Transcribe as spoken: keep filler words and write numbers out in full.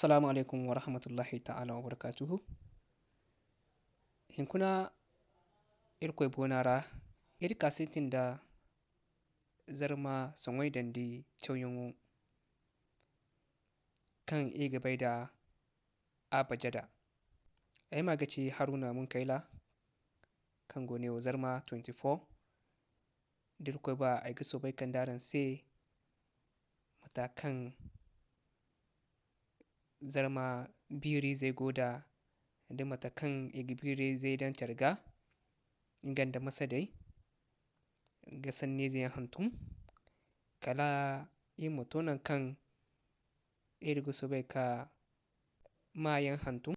Assalamu alaikum wa rahmatullahi ta'ala wa barakatuhu. Hinkuna Irkoy boona ra, iri ka sintin da Zarma soŋay dandi cawyaŋo kaŋ i ga bay da abajada. Ay ma ga ci Haruna Munkayla, kaŋ go neewo Zarma twenty-four. Da Irkoy ba, ay ga soobay kande araŋ se mata kaŋ Zarma biiriizey go da, da mata kaŋ i ga biiriizey daŋ care ga, nga nda masadey ga sanniize yaŋ hantum, kala iri ma to naŋ kaŋ iri ga soobay ka maayaŋ hantum.